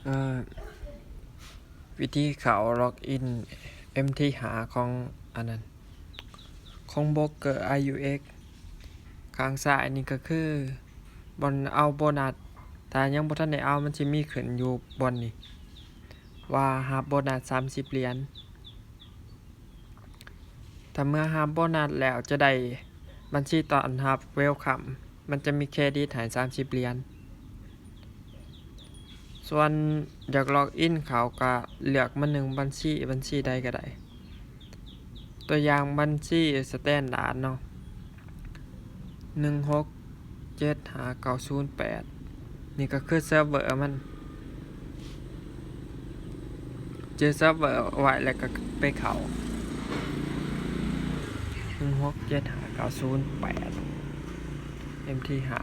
ເອີ ວິທີເຂົ້າລັອກອິນເອັມທີຫ້າຂອງອັນນັ້ນ ຂອງໂບຣກເກີ ອາຢູເອັກ ຂ້າງຊ້າຍນີ້ກໍຄືບ່ອນເອົາໂບນັດ. ຖ້າຍັງບໍ່ທັນໄດ້ເອົາ ມັນຊິມີຂຶ້ນຢູ່ບ່ອນນີ້ ວ່າຮັບໂບນັດສາມສິບຫຼຽນ. ຖ້າເມື່ອຮັບໂບນັດແລ້ວຈະໄດ້ບັນຊີຕ້ອນຮັບ ເວວຄຳ ມັນຈະມີເຄຣດິດໃຫ້ສາມສິບຫຼຽນ. ສ່ວນຢາກລັອກອິນເຂົ້າກໍເລືອກມາໜຶ່ງບັນຊີ ບັນຊີໃດກໍໄດ້. ຕົວຢ່າງບັນຊີສະແຕນດາດເນາະ ໜຶ່ງຫົກເຈັດຫ້າເກົ້າສູນແປດ ນີ້ກໍຄືເຊີບເວີມັນ ຈື່ເຊີບເວີໄວ້ແລ້ວກໍໄປເຂົ້າ ໜຶ່ງຫົກເຈັດຫ້າເກົ້າສູນແປດ ເອັມທີຫ້າ